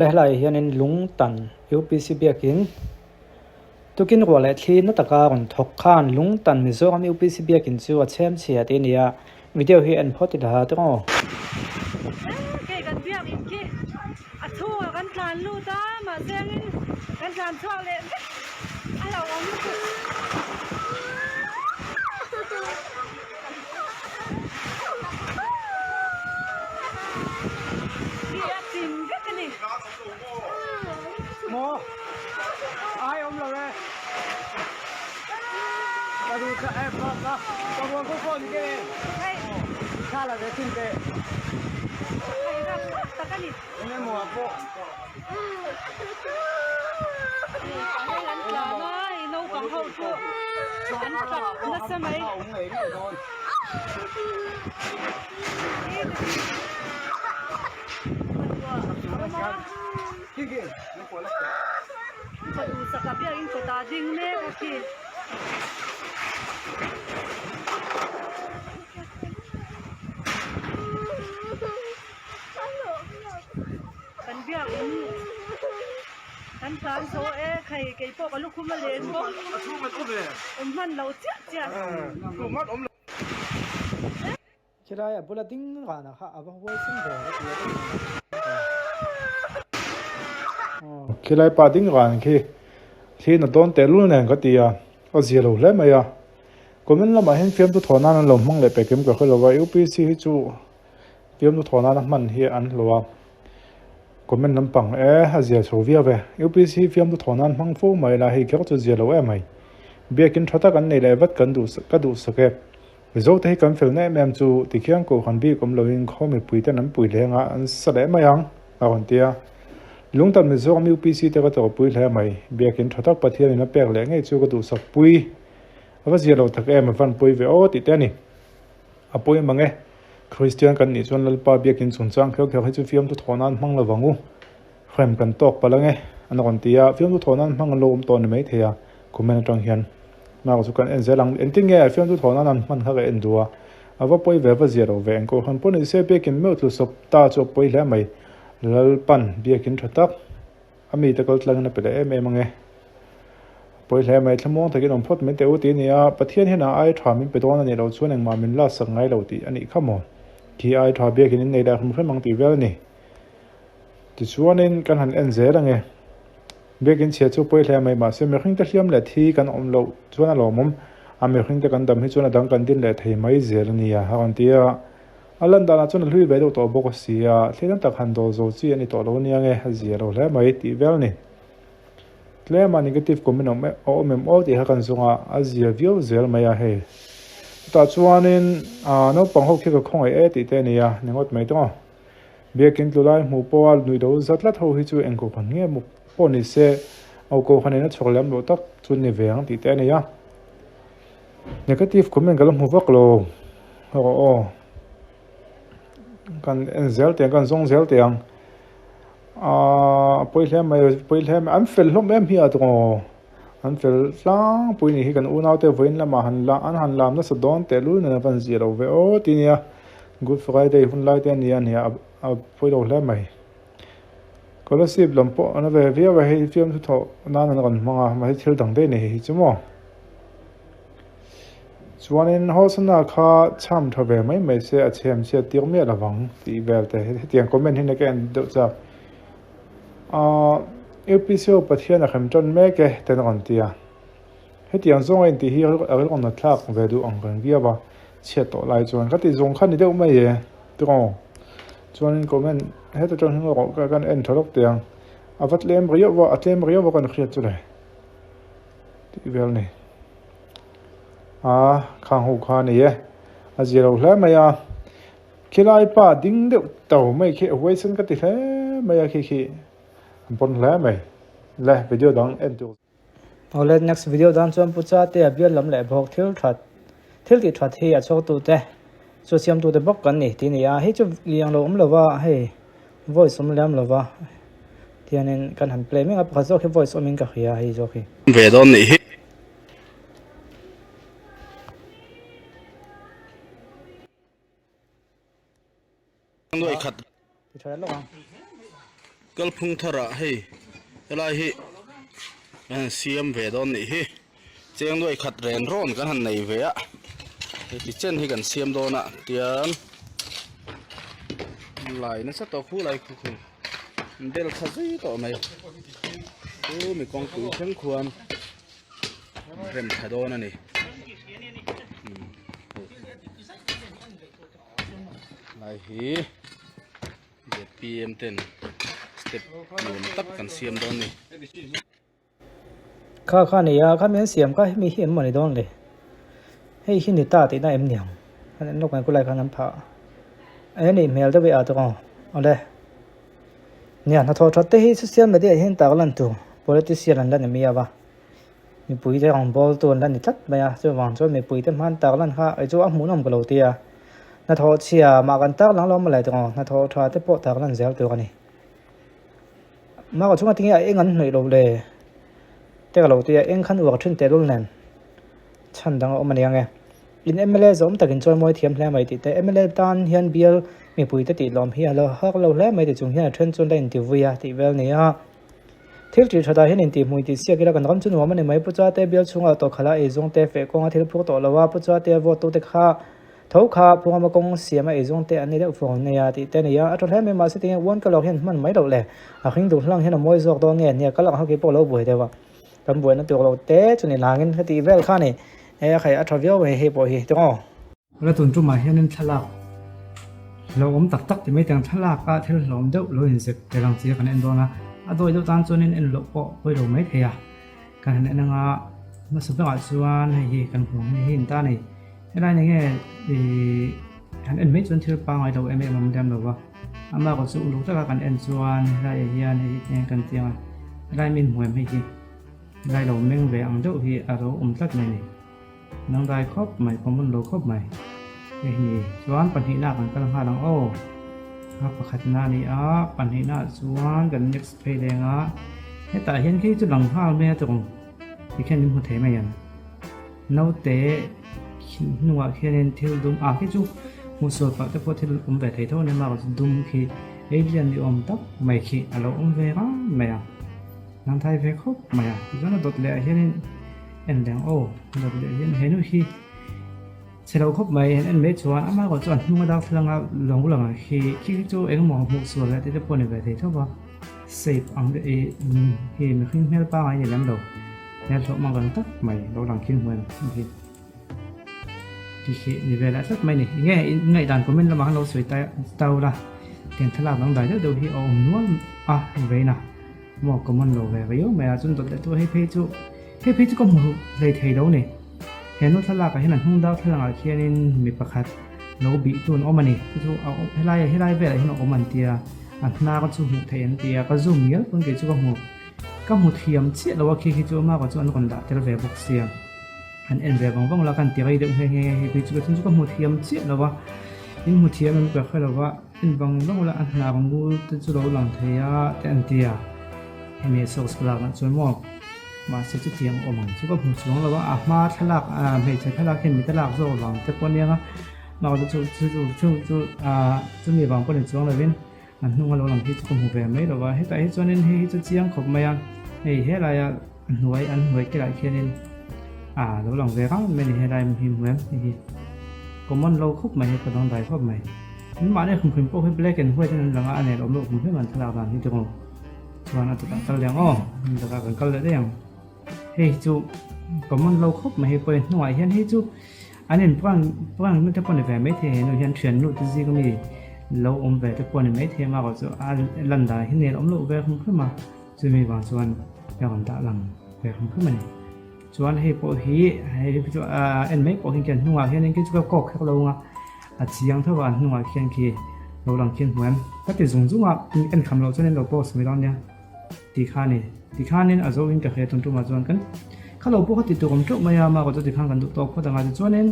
Helaiah hianin Lungtan UPC biakin tukin ruah leh thli na taka rawn thawk khan Lungtan Mizoram UPC biakin chu a chhem chhia tih a ni a, video hi en phawt ila ha tawng aw. Kei kan biakin khi a chhungah kan tlan lut a, mahse angin kan tlan chhuak leh vek a hlauhawm lutuk. Hi a chim vek a ni. Maw ai awm lo e ka duh tha em ka ka ka ruang ko phone ke Hei tha la ve chin te hei ram tak tak a ni. Enge maw ah pawh Hei an tlan a hei naupang ho chu an tap nasa mai. Ka duhsak a biakin kawtah ding mek a khi. Kan biakin kan tlan zo e khai kei pawh ka lukhum a len bawk awm hman lo chiah chiah. Khilai a bula ding rana kha a va huai sen ve ka ti a ka ti a. Khilai pa ding ran khi thli na dawn tehlul nen ka ti a, a zia lo hle mai a. Comment lamah hian fiamtu thaw nan an lo hmang leh pek em ka hre lo va, UPC hi chu fiamtu thaw nana hman hi an hlauh a. Comment lampang e, a zia chho viau e. UPC hi fiamtu thaw nan hmang fo mai la, hei kher chu zia lo em mai. Biakin tha tak an nei leh vat kan duh ka duhsak e. Mizo te hi kan felna em em chu tikhian kohhran bik awm loin khaw mipui ten an pui leng a, an sa leh mai ang, a rawn ti a. Lungtan Mizoram UPC te ka tawrhpui hle mai. Biakin tha tak Pathian in a pek leh ngei chu ka duhsak pui. A va zia lo tak em, a van pawi ve aw tih te a ni. A pawi mang e. Kristian kan nih chuan Lalpa biakin chungchang kheuh kheuh hi chu fiamtu thawh nan hmang lo vang u. Hrem kan tawk palh ang e, an rawn ti a, fiamtu thawh nan hmang an lo awm tawh ni mai thei a, comment atang hian mark chu kan en zel ang. Engtin nge fiamtu thawh nan an hman kha ka en duh a, a va pawi ve, va zia lo ve. Engkaw han pawh ni se biakin meuh tlu sawp ta chu a pawi hle mai. Lalpan biakin tha tak a mite kal tlangin a pe leh em em ang e. A pawi hle mai, thlamuang takin awm phawt mai teh u tih a ni a, Pathian hian a ai tha min pe dawn a nih loh chuan engmah min la sak ngai lo tih a nih kha maw? Khi ai tha biakin innei leh hrim hrim ang tih vel a ni. Tichuanin kan han en zel ange. Biakin chhia chu pawi hle mai mahse mihring te hliam leh thi kan awm loh chuan a lawmawm a, mihring te kan dam hi chuan a dang kan din leh thei mai zel a nia a rawn ti a. A lan danah chuan a hlui ve deuh tawh bawk a si a, thil tam tak han dawl zo chi a ni tawh lo ania nge a zia lo hle mai tih vel a ni. Tlema negative comment a awm em aw tih kha kan zawng a, a zia viau zel mai a hei. Chutah chuanin naupang ho khi ka khawngaih e tih te a ni a, ni ngawt mai tawng aw. Biakin tlu lai hmuh pawha nuih lo zat tlat ho hi chu eng kohhran nge maw pawh ni se, au kohhran in a chhawk lem loh tak chu ni ve ang tih te a nei a. Negative comment ka la hmu vak lo erawh aw. Kan en zel teh ang, kan zawng zel teh ang. Aaa pawi hle mai, pawi hle mai, an fel hlawm em hi a tawng an fel tlangpui ni hi kan unaute vawiin lamah han la an han lam nasa dawn tehlul nen a van zia lo ve aw ti nia. Good Friday hun lai te a ni a nia a pawi lo hle mai. Kolasib lam pawh an ve viau a hei fiamthu thawh nan an rawn hmang a mahse thil dang daih a ni hei hi chu maw. Chuanin Hosana kha chham tha ve mai mai se a chhem chhiat tir miah lovang tih vel te hetiang comment hi ka en deuh chak. Ahh UPC ho Pathian a hrem tan mek e ten a rawn ti a. Hetiang zawnga intih hi a rilru na thlak ve duh ang reng viau a, chhiat tawh lai chuan ka ti zawng kha ni deuh mai e tiraw. Chuanin comment heta tang hian erawh ka kan en tha lawk teh ang, a va tlem riau va, a tlem riau va kan hriat chu le tih vel ni. A khang ho kha a ni e, a zia lo hle mai a, khilai pa ding deuh to mai khi a huaisen ka ti hle mai a khi khi an pawn hle mai le video dang en tur. Awle next video dan chuan Pu Chate a bial lam leh bawk thil that thil tih that hi a chhuak tu te chu siam tu te bawk kan ni tih a ni a hei chu liang lo awm lo va hei voice awm lem lo va tianin kan han play mek a pakhat zawk hi voice awmin ka hria hei zawk hi. Ve dawn nih hi. Nuaih khat. Ti tha lawk ang. Kalphung tharah hei helai hi kan han siam ve dawn nih hi cheng nuai khat ren rawn kan han nei ve a heti chen hi kan siam dawn a tian lai nasa tawh khu lai khu khu bel kha zui tawh mai chu mi kawngpui thleng khuan rem tha dawn a ni. Lai hi zpm ten step nuam tak kan siam dawn ni. Kha kha nia kha mi an siam kha hemi hi em mawni dawn le hei hi ni ta tihna em niang an en lawk mai kulai khan an phah a nih hmel deuh e a tawng awle nia hnathawh that te hi social media ah hian tak lan tur politician an la ni miau a. Mipui te rawn bawl tu an la ni tlat mai a, chuvang chuan mipui te hman tak lan kha eichu a hmuhnawm ka lo ti a, hnathawh chhia mah kan tak lang lo mawle tawng aw, hnathawh tha te pawh tak lan zel tur a ni. Mah chhunga tinge a eng an hnawih lo le te ka lo ti a, eng khan uar thin tehlul nen chhan dang a awm a ni ang e. In mla zawm takin chawi mawi thiam hle mai tih te, mla tan hian bial mipui te tih lawm hi a lo hak lo hle mai ti chung hian a then chuan la intivui a tih vel ni a. Thil tih thatah hian intihhmui tih siak ila kan ram chu nuam a ni mai. Pu Chate bial chhungah tawkhala eizawng te feh kawnga thil phur tawh lo a, Pu Chate vote tu te kha tho kha Pu Ngama kawng siam a eizawng te an ni deuh fur nei a tih te a ni a. A tha hle mai mahse tinge uan ka lawk hian hman mai loh le a hring duh hlang hian a mawi zawk dawn nge nia ka lak hauki pawh lo buai deuh a kan buaina tur lo te chu ni nangin ka tih vel kha ni e a khai a tha viau mai hei pawh hi tawng aw. La tun tumah hianin thlalak hlauhawm tak tak ti mai teng thlalak a thil hlauhawm deuh lo inzep tel ang chi a kan en dawn a, a dawi deuh tan chuanin en loh pawh pawi lo mai thei a, kan han en anga hmasa berah chuan hei hi kan hmu ang hi in ta a ni, helai ni nge ih han en mai chuan thil pangngai lo em em a awm lem lo va, amah erawh chu uluk taka kan en chuan helai ah hian hei hi eng kan ti ang a, helai min hmu em hei hi helai lo meng ve ang deuh hi a lo awm tlat mai a ni. Nang dai khawp mai, common lo khawp mai. Hei hi chuan pahnihna kan kal nghal ang aw. A pakhatna a ni a, pahnihna ah chuan kan next phei leng a. Hetah hian khi chu lang nghal mai a tawng ti khian min hmu thei mai ang. Naute hnungah khianin thil dum ah khi chu hmuh sual pah te pawh thil awm ve thei tho a ni a, mahse dum khi alien ni awm tak mai khi a lo awm ve rang mai a. Nang thai ve khawp mai a, tichuan a dawt leh ah hianin en leh ang aw, a dawt leh hian henu hi chhe lo khawp mai an en mai chuan amah erawh chu a hnung a darthlalang a lawng lang ah khi khi chu engemaw hmuh sual leh tih te pawh a ni ve thei tho va, shape ang deuh ih hi mihring hmel pangai a ni lem lo, hmel hlawh mang reng tak mai lo lang khin hmuh em hi ti khi ni ve leh tlat mai a ni, enge ngaihdan comment lamah khan lo sawi ta tau la tiang thlalak dangdai deuh deuh hi a awm nual a vein a. Maw common lo ve viau mai a chuan dawt leh tu hei phei chu hei phei chu ka hmu hlei thei lo ni he nu thlalak ah hian a hnung dau thlalak ah khianin mi pakhat lo bih tu an awm a ni chu chu a helai helai velah hian a awm an tia a hnar chu hmuh theih an tia ka zoom ngial pawn kei chu ka hmu ka hmu thiam chiah lo a khi khi chu amah chu an rawn dah tel ve bawk sia an en ve vang vang la ka han ti rei deuh nghe nghe hei phei chu ka chu ka hmu thiam chiah lo a in hmu thiam em ka hre lo va. En vang vang la a hnar ngul te chu lo lang thei a te an ti a, hemi socks ka lak ah chuan maw mahse chutiang awm ang chu ka hmu chuang lo a, a hma thlalak ah hmeichhe thlalak hian mite lak zawk vang te pawh aniang a, mahse chu chu chu chu chu ah chumi vang pawh ni chuang lovin a hnung a lo lang hi chu ka hmu ve mai lo va, hetah hi chuanin hei hi chu chiang khawp mai a, hei helai a hnuai an hnuai te lah khianin ah lo lang ve rang mai a ni helai hi hmu em hei hi common lo khawp mai hei ka dangdai khawp mai. Mahni hrim hrim pawh hi black and white in an lang a, a nen awm loh hrim hrim an thlalak dan hi chu chuan a chutah kal leh ang aw, chutah kan kal leh daih ang. Hei hi chu common lo khawp mai hei pawh hi hnungah hian hei chu an in prank prank na te pawh ni ve maithei henu hian thiannu te zing ami lo awm ve te pawh ni maithei a erawh chu a lan dan hi nen awm loh ve hrim hrim a, chumi vang chuan a rawn dah lang ve hrim hrim a ni. Chuan hei pawh hi hei chu en mai pawh hi khian hnungah hianin khi chu ka kawk kher lo ang a. A chiang tho a, an hnungah khian khi lo lang khian hmu em? Ka ti zung zung a, en kham loh chuan in lo post mai dawn nia ti kha a ni. Ti khanin a zo in ka hre tum tumah chuan kan kha lo pawh kha ti tur awm teuh mai a, mah erawh chu ti khan kan duh tawk phawt ang a tichuanin.